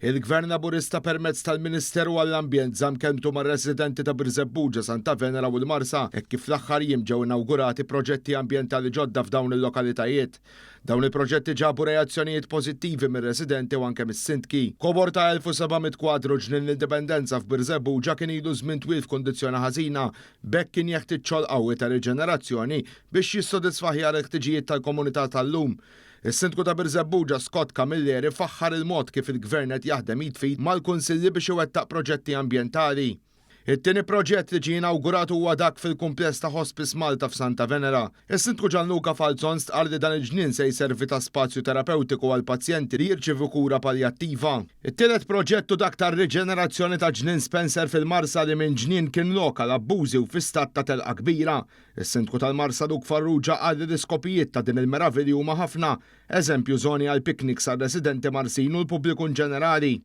Il-Gvern Laburista permezz tal-Ministeru għall-Ambjent żamm kelmtu mar-residenti ta' Birżebbuġa, Santa Venera u l-Marsa hekk kif fl-aħħar jiem ġew inawgurati proġetti ambjentali ġodda f'dawn il-lokalitajiet. Dawn il-proġetti ġabu reazzjonijiet pożittivi mir-residenti u anke mis-sindki. Kobor ta' 1,700 kwadru Ġnien l-Indipendenza f'Birżebbuġa kien ilu żmien twil f'kundizzjoni ħażina, b'hekk kien jeħtieġ xogħol qawwi ta' riġenerazzjoni biex jissodisfa aħjar il-ħtiġijiet tal-komunità tal-lum. Is-Sindku ta' Birżebbuġa Scott Camilleri faħħar il-mod kif il-Gvern qed jaħdem id f'id mal-kunsilli biex iwettaq proġetti ambjentali. It-tieni proġett li ġie inawgurat huwa dak fil-kumpless ta' Hospice Malta f'Santa Venera. Is-Sindku Gianluca Falzon stqarr li dan il-ġnien se jservi ta' spazju terapewtiku għall-pazjenti li jirċievu kura paljattiva. It-tielet proġett hu dak tar-riġenerazzjoni ta' Ġnien Spencer fil-Marsa li minn ġnien kien lok għal abbużi u fi stat ta' telqa kbira. Is-Sindku tal-Marsa Luke Farrugia qal li l-iskopijiet ta' din il-meravilja huma ħafna, eżempju żoni għal picnics għar-residenti Marsin u l-pubbliku inġenerali.